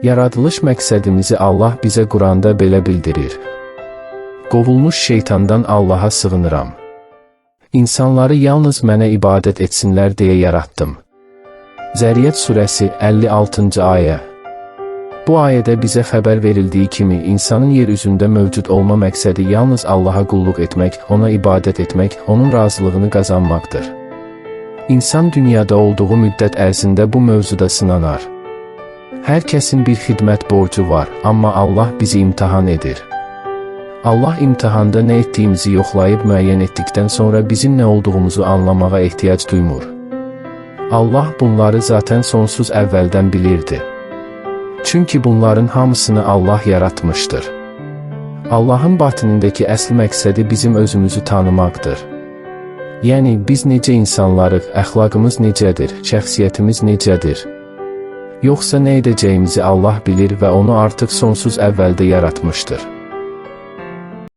Yaradılış məqsədimizi Allah bizə Quranda belə bildirir. Qovulmuş şeytandan Allaha sığınıram. İnsanları yalnız mənə ibadət etsinlər deyə yaratdım. Zəriyyət surəsi 56-cı ayə. Bu ayədə bizə xəbər verildiyi kimi insanın yer üzündə mövcud olma məqsədi yalnız Allaha qulluq etmək, ona ibadət etmək, onun razılığını qazanmaqdır. İnsan dünyada olduğu müddət ərzində bu mövzuda sınanar. Hər kəsin bir xidmət borcu var, amma Allah bizi imtahan edir. Allah imtahanda nə etdiyimizi yoxlayıb müəyyən etdikdən sonra bizim nə olduğumuzu anlamağa ehtiyac duymur. Allah bunları zaten sonsuz əvvəldən bilirdi. Çünki bunların hamısını Allah yaratmışdır. Allahın batinindəki əsl məqsədi bizim özümüzü tanımaqdır. Yəni, biz necə insanlarıq, əxlaqımız necədir, şəxsiyyətimiz necədir? Yoxsa nə edəcəyimizi Allah bilir və onu artıq sonsuz əvvəldə yaratmışdır.